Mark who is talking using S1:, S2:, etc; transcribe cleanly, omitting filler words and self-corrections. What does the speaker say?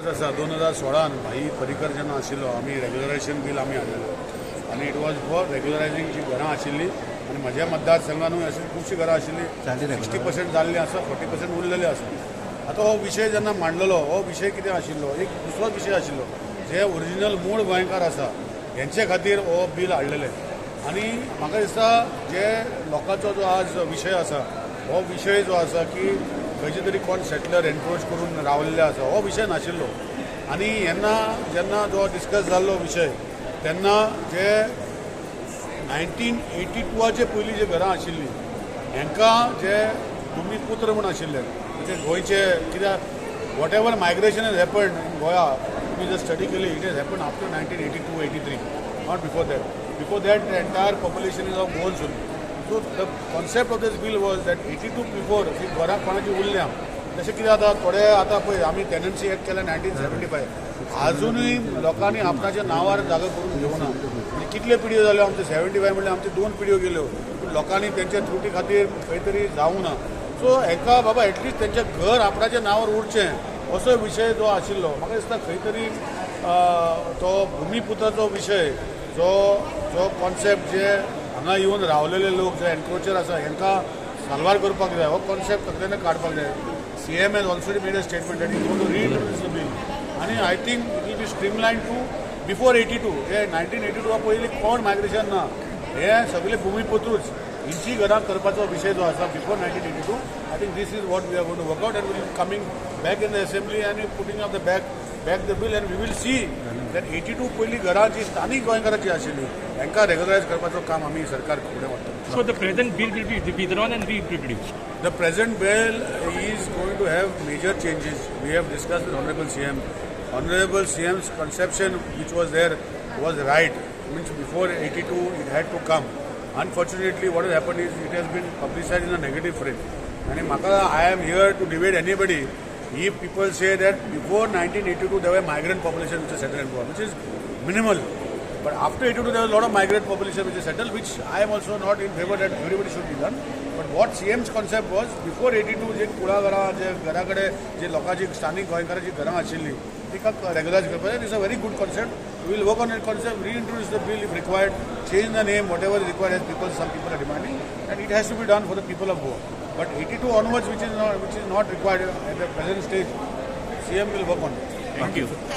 S1: आसा 2016 भाई पर्रीकर जेन्ना आशिल्लो, आमी रेगुलरायझेशन बील आमी हाडलेलें आनी it was for रेगुलरायझींग जी घरां आशिल्लीं. आनी म्हज्या मतदारसंघानूय अशीं खुबशीं घरां आशिल्लीं, 60% जाल्लीं आसा, 40% उरलेलें आसा. आतां हो विशय जेन्ना मांडलेलो, हो विशय कितें आशिल्लो, एक दुसरोच विशय आशिल्लो. जे ओरिजिनल मूळ गोंयकार आसा हेंचे खातीर हो बील हाडलेलें. आनी म्हाका दिसता जे लोकांचो जो आज विशय आसा, हो विशय जो आसा की खंयचे तरी कोण सेटलर एनक्रोच करून रावल्ले आसा, हो विशय नाशिल्लो. आनी येन्ना जेन्ना जो डिस्कस जाल्लो विशय तेन्ना जे 1982 पयलीं जे घरां आशिल्लीं हेंकां जे भुमीपुत्र म्हूण आशिल्ले, म्हणजे गोंयचे, कित्याक whatever migration has happened in Goa, तुमी जर स्टडी केली, it has happen after 1982 83, not before that. Before that the entire population is of Goans only. So the concept of this bill was that 82 before जी घरां कोणाची उरल्या, जशें कितें आतां थोडे आतां पळय आमी टेनन्सी एक्ट केल्या 1975, आजुनूय लोकांनी आपणाच्या नांवार जागो करून घेवना. म्हणजे कितल्यो पिढयो जाल्यो आमच्यो, 75 म्हणल्यार आमच्यो 2 पिढयो गेल्यो, पूण लोकांनी तेंच्या त्रुटी खातीर खंय तरी जावंक ना. सो हेका बाबा एटलिस्ट तेंचें घर आपणाच्या नांवार उरचें असो विशय जो आशिल्लो, म्हाका दिसता खंय तरी तो भुमीपुत्राचो विशय जो जो कॉन्सेप्ट जे हांगा येवन रावलेले लोक जे एनक्रोचर आसा हेंकां साल्वार करपाक जाय, हो कॉन्सेप्ट तकलेन काडपाक जाय. CM has also made a statement that is going to reintroduce the bill आनी I think it will be streamline to before 82. जे 1982 पयलीं कोण मायग्रेशन ना, हे सगळे भुमीपुत्रूच हिंची घरां करपाचो विशय जो आसा before 1982, I think this is what we are going to work out and will coming back in the assembly आनी putting up the back the bill and we will see that 82 पयलीं घरां जी स्थानीक गोंयकाराची आशिल्ली हेंकां रेगुलरायज करपाचो काम आमी सरकार फुडें व्हरतले.
S2: So the present bill will be withdrawn and reintroduced.
S1: The present bill is going to have major changes. We have discussed with Honorable CM. Honorable CM's conception, which was there, was right. Means before 82, it had to come. Unfortunately, what has happened is it has been publicized in a negative frame. And maka, I am here to debate anybody. If people say that before 1982 there were migrant population which is settled in Goa, which is minimal. But after 82 there was a lot of migrant population which is settled, which I am also not in favor that everybody should be done. But what CM's concept was, before 82 जे कुळागरां जे घरा कडेन जे लोकांची स्थानीक गोंयकारांची घरां आशिल्लीं तिका रेगुलरायज करपाक, it's a very good concept. We will work on that concept, reintroduce the bill if required, change the name, whatever is required as people, some people are demanding, and it has to be done for the people of Goa. But 82 onwards, which is not required at the present stage, CM will work on it.
S2: Thank you.